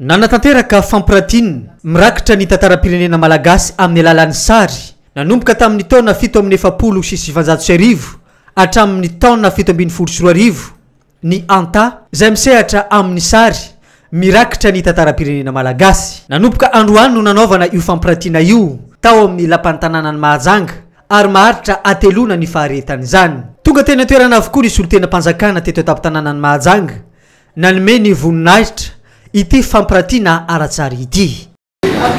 Nanatanteraka fampiratiana mirakitra ny tantaram-pirenena malagasy amin'ny alalan'ny sary nanomboka tamin'ny taona 1947 hatramin'ny taona 2017 ny Anta, izay misehatra amin'ny sary mirakitra ny tantaram-pirenena malagasy. Nanomboka androany no nanaovana io fampiratiana io tao amin'ny lapan'ny tanànan'i Mahajanga ary maharitra hateloana ny faharetan'izany. Tonga teny an-toerana avokoa ny solontenam-panjakana teto an-tampon-tanànan'i Mahajanga nanome ny voninahitra ity fampiratiana ara-tsary ity.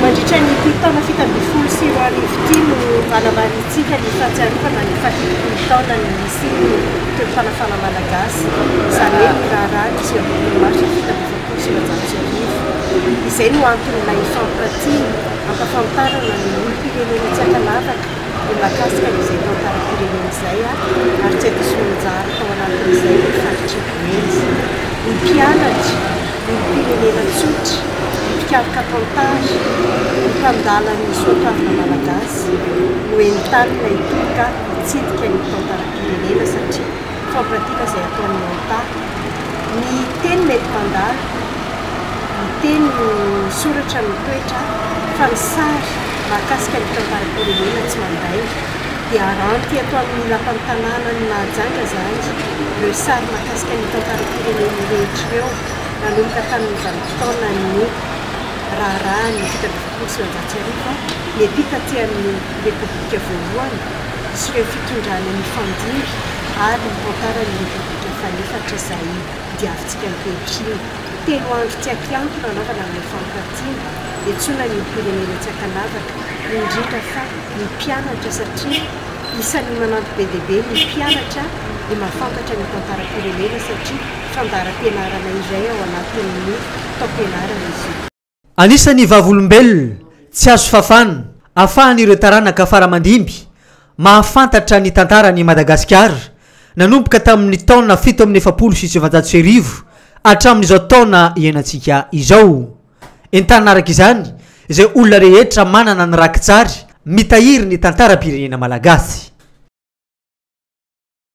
Mandritra ny ity taona 2017 ity no hanamarihintsika ny fahatsiarovana ny fahatelopolo taona ny nisian'ny toem-panafana malagasy, izany hoe ny raharaha ny 29 marsa 1947. Izay no anton'ilay fampiratiana, hampafantarana ny olom-pirenena tsy ankanavaka ny mahakasika an'izay tantaram-pirenena izay ary tsy hadisoan-jara tao anatin'izay ny faritr'i Boeny. Ny mpianatra, ny olom-pirenena tsotra, ny mpikaroka tantara, ny mpandala ny soatoavina malagasy no entanina hitoroka hitsidika ny tantaram-pirenena satria fampiratiana izay ataon'ny Anta. Ny teny mety mandalo, ny teny soratra mitoetra fa ny sary mahakasika ny tantaram-pirenena tsy mandainga. Dia aranty eto amin'ny lapan'ny tanànan'i Mahajanga izany ireo sary mahakasika ny tantaram-pirenena rehetra ireo nanomboka tamin'ny vanim-potoanan'ny raharahan'ny 1947 niampita aty amin'ny Repoblika voalohany sy ireo fitondrana nifandimby ary ny tantaran'ny Repoblika fahefatra izay diavintsika ankehitriny. Telo andro tsy ankianto nanaovana ilay fampiratiana, iantsoana ny olom-pirenena tsy ankanavaka, indrindra fa ny mpianatra satria isan'ny manampy be dia be ny mpianatra ny mahafantatra ny tantaram-pirenena satria fandaharam-pianarana iray ao anatin'ny taom-pianarana izy io. Anisan'ny vavolombelona tsy azo fafana ahafahan'ireo taranaka fara-mandimby mahafantatra ny tantaran'i Madagasikara nanomboka tamin'ny taona 1947 hatramin'izao taona iainantsika izao. Entanina araka izany izay olona rehetra manana ny rakitsary mitahiry ny tantaram-pirenena malagasy.